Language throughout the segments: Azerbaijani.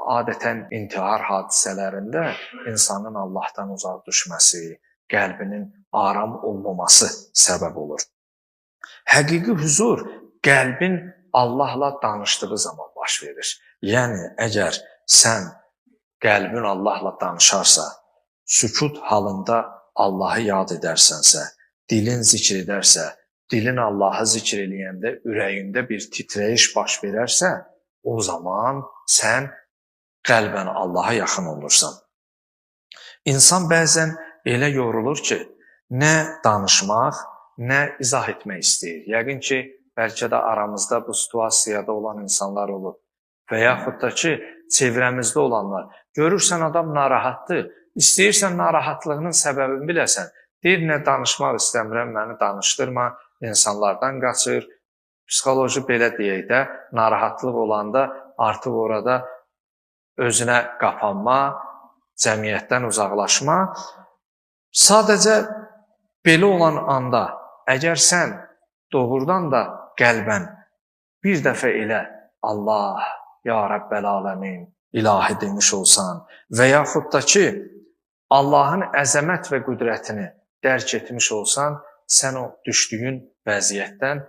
Adətən intihar hadisələrində insanın Allahdan uzaq düşməsi, qəlbinin aram olmaması səbəb olur. Həqiqi hüzur qəlbin Allahla danışdığı zaman baş verir. Yəni əgər sən qəlbin Allahla danışarsa, sükut halında Allahı yad edərsənsə, dilin zikr edərsə, dilin Allahı zikr eləyəndə ürəyində bir titrəyiş baş verərsə, o zaman sən qəlbən Allaha yaxın olursan. İnsan bəzən elə yorulur ki, nə danışmaq, nə izah etmək istəyir. Yəqin ki, bəlkə də aramızda bu situasiyada olan insanlar olub və yaxud da ki, çevrəmizdə olanlar. Görürsən adam narahatdır, istəyirsən narahatlığının səbəbini biləsən. Deyir, nə danışmaq istəmirəm, məni danışdırma, insanlardan qaçır. Psixoloji belə deyək də, narahatlıq olanda artıq orada özünə qapanma, cəmiyyətdən uzaqlaşma. Sadəcə belə olan anda əgər sən doğrudan da qəlbən bir dəfə elə Allah, ya Rəbbəl aləmin, ilahi demiş olsan və yaxud da ki, Allahın əzəmət və qüdrətini dərk etmiş olsan, sən o düşdüyün vəziyyətdən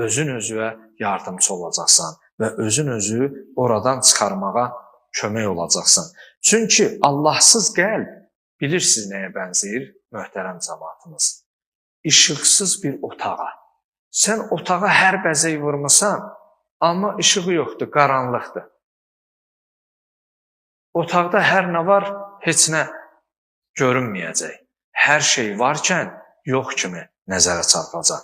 özün özünə yardımçı olacaqsan və özün özü oradan çıxarmağa kömək olacaqsan. Çünki Allahsız qəlb bilirsiniz nəyə bənzəyir, möhtərəm cəmaatımız? İşıqsız bir otağa. Sən otağa hər bəzək vurmusan, amma işığı yoxdur, qaranlıqdır. Otaqda hər nə var, heç nə görünməyəcək. Hər şey varkən yox kimi nəzərə çarpacaq.